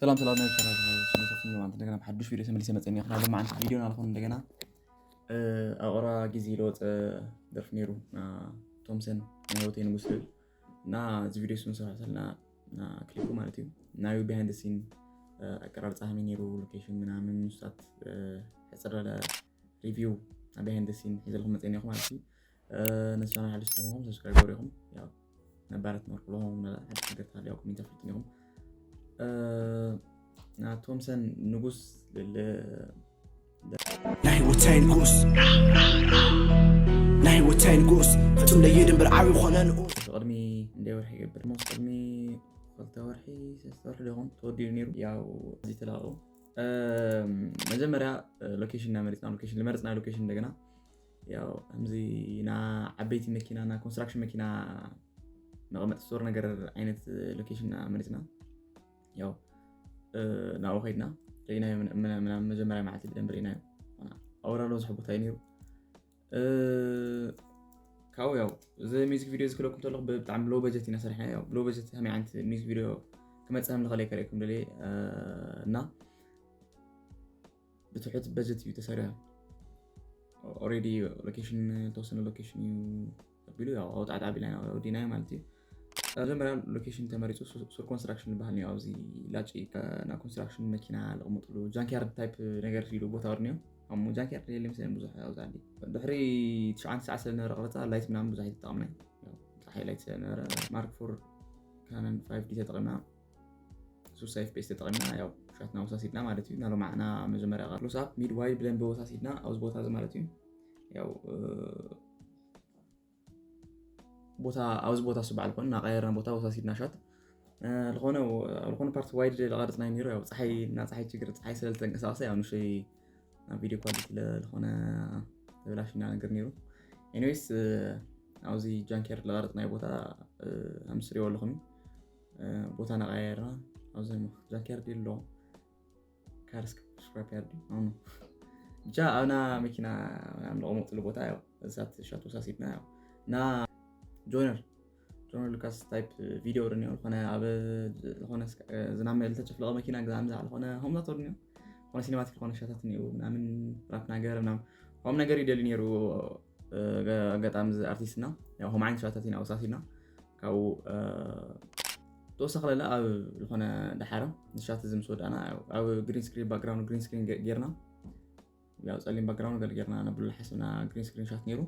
ሰላም ሰላም ናይ ሰላም ሰላም ሰላም ሰላም እንደገና ብሓዱሽ ቪዲዮ ተመልሰ መፀኒ ና ሎማዓንቲ ቪዲዮ ናልኹም እንደገና ኣብ ቐረባ ግዜ ለወፀ ደርፊ ነይሩ ቶምሰን ናይ ሆቴል ንጉስ ዝብል እና እዚ ቪዲዮ ስም ሰራሕ ሰልና ክሊፑ ማለት እዩ ናዩ behind scene ኣቀራርፃ ከመይ ነይሩ ሎኬሽን ምናምን ንሳት ሕፅር ሪቪው ኣብ behind scene ሒዘልኩም መፀኒ ኢኹም ማለት እዩ ነስፋና ሓድሽ ትለኹም ሰብስክራይብ ገሪኹም ያው ነባረት መርክሎም ሓደ ነገር ታዲያ ኮሜንት ኣፍልጥን ኢኹም ቶምሰን ንጉስ ናይ ህይወተይ ንጉስ ናይ ህይወተይ ንጉስ ፍጹም ለይድ እምበር ዓብዪ ኾነ ንኡስ ቅድሚ እንደ ወርሒ ይገብር ሞስ ቅድሚ ክልተ ወርሒ ሰለስተ ወርሒ ደኹም ተወዲኡ ነይሩ ያው እዚ ተለቀቁ መጀመርያ ሎኬሽን እናመሪፅና ሎኬሽን ዝመረፅና ሎኬሽን እንደገና ያው ከምዚ ና ዓበይቲ መኪና ና ኮንስትራክሽን መኪና መቐመጢ ስቶር ነገር ዓይነት ሎኬሽን መሪፅና ያው ናብኡ ከይድና ርኢናዮ ምናምን መጀመርያ መዓልቲ ብደንብ ርኢናዮ ኣውራሎ ዝሕ ቦታ እዩ ነይሩ ካብኡ ያው እዚ ሚዚክ ቪዲዮ ዝክለኩም ተለኩ ብጣዕሚ ሎ በጀት ኢና ሰሪሕና ያው ሎ በጀት ከመይ ዓይነት ሚዚክ ቪዲዮ ክመፅእ ከም ንኽእል ከርእየኩም ደልየ እና ብትሑት በጀት እዩ ተሰሪሑ already ሎኬሽን ዝተወሰነ ሎኬሽን እዩ ኣቢሉ ያው ኣውጣዕጣ ቢልና ኢና ወዲናዮ ማለት እዩ መጀመርያ ሎኬሽን ተመሪፁ ሱር ኮንስትራክሽን ዝበሃል እዩ ኣብዚ ላጪ ና ኮንስትራክሽን መኪና ለቕምጥሉ ጃንክያርድ ታይፕ ነገር ኢሉ ቦታ ወርኒዮ ኣሞ ጃንክያርድ የለ ምስለን ብዙሕ ኣብዚ ዓዲ ድሕሪ ትሽዓን ትስዓ ስለ ነበረ ቅረፃ ላይት ምናምን ብዙሕ ኣይተጠቐምና ፀሓይ ላይት ስለ ነበረ ማርክ ፎር ካነን ፋይቭ ዲ ተጠቒምና ሱሳ ኤፍፒኤስ ተጠቒምና ያው ሻትና ወሳሲድና ማለት እዩ ናሎም ዓዕና መጀመርያ ክሎስ ኣፕ ሚድ ዋይድ ብደንቢ ወሳሲድና ኣብዚ ቦታ እዚ ማለት እዩ ያው ቦታ ኣብዚ ቦታ እሱ በዓል ኮን እናቀየርና ቦታ ወሳሲድና ሻት ዝኾነ ዝኾነ ፓርቲ ዋይድ ለቐረፅና ነይሩ ያው ፀሓይ እና ፀሓይ ችግር ፀሓይ ስለ ዝተንቀሳቀሰ ያው ንሸይ ናብ ቪዲዮ ኳሊቲ ዝኾነ ተበላሽና ነገር ነይሩ ኤኒዌይስ ኣብዚ ጃንኬር ለቐረፅናዮ ቦታ ኣምስሪዎ ኣለኹም ቦታ እናቀያየርና ኣብዚ ጃንኬር ኣሎ ካርስክ ስክራፕ ያርድ ብቻ ኣብና መኪና ምናምን ለቐመጥሉ ቦታ ያው እሳት ሻት ወሳሲድና ያው እና ጆነር ጆነር ሉካስ ታይፕ ቪዲዮ ርኒዮ ዝኾነ ኣብ ዝኾነ ዝናብ ልተጨፍለቐ መኪና ግዛም ዝዓ ዝኾነ ሆምዛት ርኒዮ ዝኾነ ሲኒማቲክ ዝኾነ ሻታት ኒኡ ምናምን ራፕ ነገር ምናምን ሆም ነገር ይደሊ ነይሩ ኣጋጣሚ እዚ ኣርቲስትና ያው ሆም ዓይነት ሻታት ኢና ወሳሲድና ካብኡ ተወሳኺ ለለ ኣብ ዝኾነ ደሓረ ንሻት እዚ ምስ ወዳእና ኣብ ግሪን ስክሪን ባክግራውንድ ግሪን ስክሪን ጌርና ያው ፀሊም ባክግራውንድ ገለ ጌርና ነብሉ ሓስብና ግሪን ስክሪን ሻት ነይሩ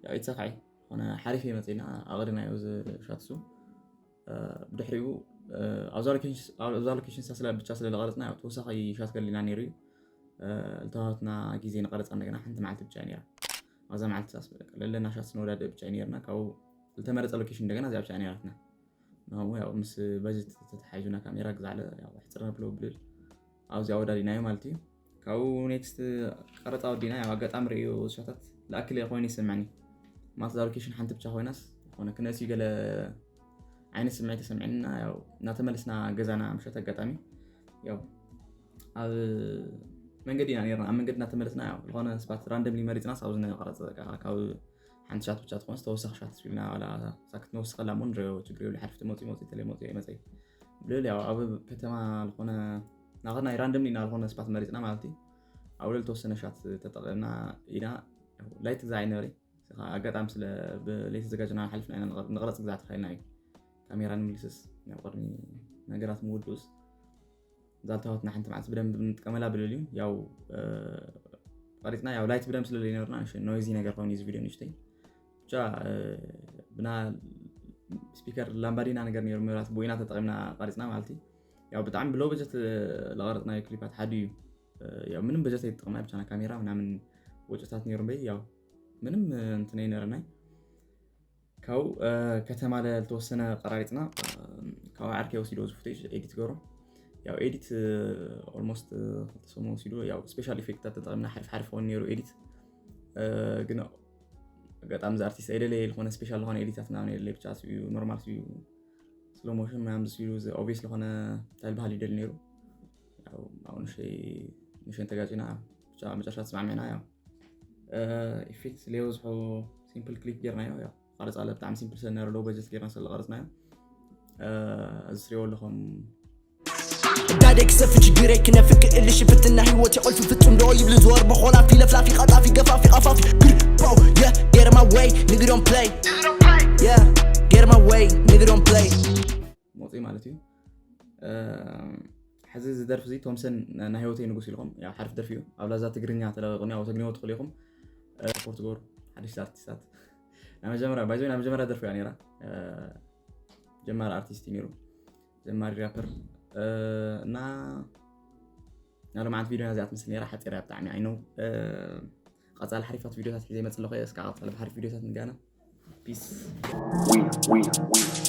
ያው ይተሳካዒ ዝኾነ ሓሪፍ መፅና ኣቕድናዮ እዚ ሻት እሱ ብድሕሪኡ ኣብዛ ሎኬሽን ብቻ ስለ ዝቐረፅና ያው ተወሳኺ ሻት ገሊና ነይሩ እዩ ዝተዋሃትና ግዜ ንቐረፃ እንደገና ሓንቲ መዓልቲ ብቻ ነይራ ኣብዛ መዓልቲ ሳስ ለለና ሻት ስንወዳድእ ብቻ ነይርና ካብኡ ዝተመረፀ ሎኬሽን እንደገና እዚኣ ብቻ ነይራትና ንኸምኡ ያው ምስ በጀት ተተሓሒዙና ካሜራ ግዛዕለ ሕፅር ነብሎ ብልል ኣብዚ ኣወዳዲናዮ ማለት እዩ ካብኡ ኔክስት ቀረፃ ወዲና ያው ኣጋጣሚ ርእዮ ሻታት ለኣክል ኮይኑ ይስምዐኒ ማለት እዛ ሎኬሽን ሓንቲ ብቻ ኮይናስ ዝኾነ ክነእስዩ ገለ ዓይነት ስምዒት ተሰምዐና ያው እናተመለስና ገዛና ምሸት ኣጋጣሚ ያው ኣብ መንገዲ ኢና ነርና ኣብ መንገዲ እናተመለስና ያው ዝኾነ ስባት ራንደምሊ መሪፅና ሳብ ዝነበረ ካብ ሓንቲ ሻት ብቻ ትኾንስ ተወሳኺ ሻት ስቢልና ዋላ ሳክት ንወስኸላ እሞ ንሪኦ ችግር የብሉ ሓሪፍ መፂ መፂ ተለይ መፂ መፀ ብልል ያው ኣብ ከተማ ዝኾነ ናኸ ናይ ራንደምሊ ኢና ዝኾነ ስፓት መሪፅና ማለት እዩ ኣብ ልዕሊ ተወሰነ ሻት ተጠቒምና ኢና ላይት ግዛ ኣይነበረ ኣጋጣሚ ስለ ብለይቲ ዘጋጀና ሓሊፍና ኢና ንቕረፅ ግዛ ተኻኢልና እዩ ካሜራ ንምልስስ ናብ ቅድሚ ነገራት ምውድኡስ እዛ ልተዋትና ሓንቲ መዓልቲ ብደንብ ንጥቀመላ ብልል እዩ ያው ቀሪፅና ያው ላይት ብደንብ ስለ ዘይነበርና ኖይዚ ነገር ኮይኑ እዚ ቪዲዮ ንሽተይ ብቻ ብና ስፒከር ላምባዲና ነገር ነይሩ ምብራት ቦይና ተጠቂምና ቀሪፅና ማለት እዩ ያው ብጣዕሚ ብሎ በጀት ለቀረፅናዮ ክሊፓት ሓደ እዩ ያው ምንም በጀት ኣይተጠቅምና ብቻና ካሜራ ምናምን ወጭታት ነይሩ እምበይ ያው ምንም እንትን ኣይነበረናይ ካብኡ ከተማ ለልተወሰነ ቀራሪፅና ካብ ዓርከ ወሲዶ እዚ ፉቴጅ ኤዲት ገሩ ያው ኤዲት ኦልሞስት ክልተ ሰሙን ወሲዶ ያው ስፔሻል ኢፌክትታት ተጠቂምና ሓሪፍ ሓሪፍ ኾን ነይሩ ኤዲት ግን ኣጋጣሚ እዚ ኣርቲስት ኣይደለየ ዝኾነ ስፔሻል ዝኾነ ኤዲታት ምናምን የለ ብቻ ስዩ ኖርማል ስዩ ስሎ ሞሽን ምናምን ዝስዩ ኦብቪየስ ዝኾነ እንታይ ዝበሃል ይደሊ ነይሩ ኣብኡ ንሸይ ንሸን ተጋጭና ብቻ መጨረሻ ተስማዕሚዕና ያው ኢፌክት ለየብዝሑ ሲምፕል ክሊፕ ጌርናዮ ያው ቀረፃ ለ ብጣዕሚ ሲምፕል ስለነበረ ሎ በጀት ጌርና ስለቀረፅናዮ እዚ ስሪዎ ኣለኹም ዳደግ ሰፊ ችግረይ ክነፍክ እልሽ ፍትና ህይወት የቆልፍ ፍጹም ዶ ይብል ዝወር በኾላፊ ለፍላፊ ቃጣፊ ገፋፊ ቃፋፊ ግርባው yeah get my way nigga don't play yeah get my way nigga don't play መውፅኢ ማለት እዩ። ሕዚ እዚ ደርፊ እዚ ቶምሰን ናይ ህይወተይ ንጉስ ኢልኩም ያው ሓሪፍ ደርፊ እዩ። ኣብ ላዛ ትግርኛ ተለቀቁኒ ኣብ ትግርኛ ትኽእሉ ኢኹም። ስፖርት ጎር ሓደሽቲ ኣርቲስታት ናይ መጀመርያ ባይዞ ናይ መጀመርያ ደርፊ እያ ነይራ። ጀማሪ ኣርቲስት እዩ ነይሩ። ጀማሪ ራፐር እና ናይ ሎማዓንቲ ቪዲዮ እዚኣ ትመስል ነይራ። ሓፂር እያ ብጣዕሚ ኣይነው። ቀፃሊ ሓሪፋት ቪዲዮታት ሒዘ ይመፅእ ኣለኹ። እስካ ቀፃሊ ብሓሪፍ ቪዲዮታት ንጋና። ፒስ። We, we, we,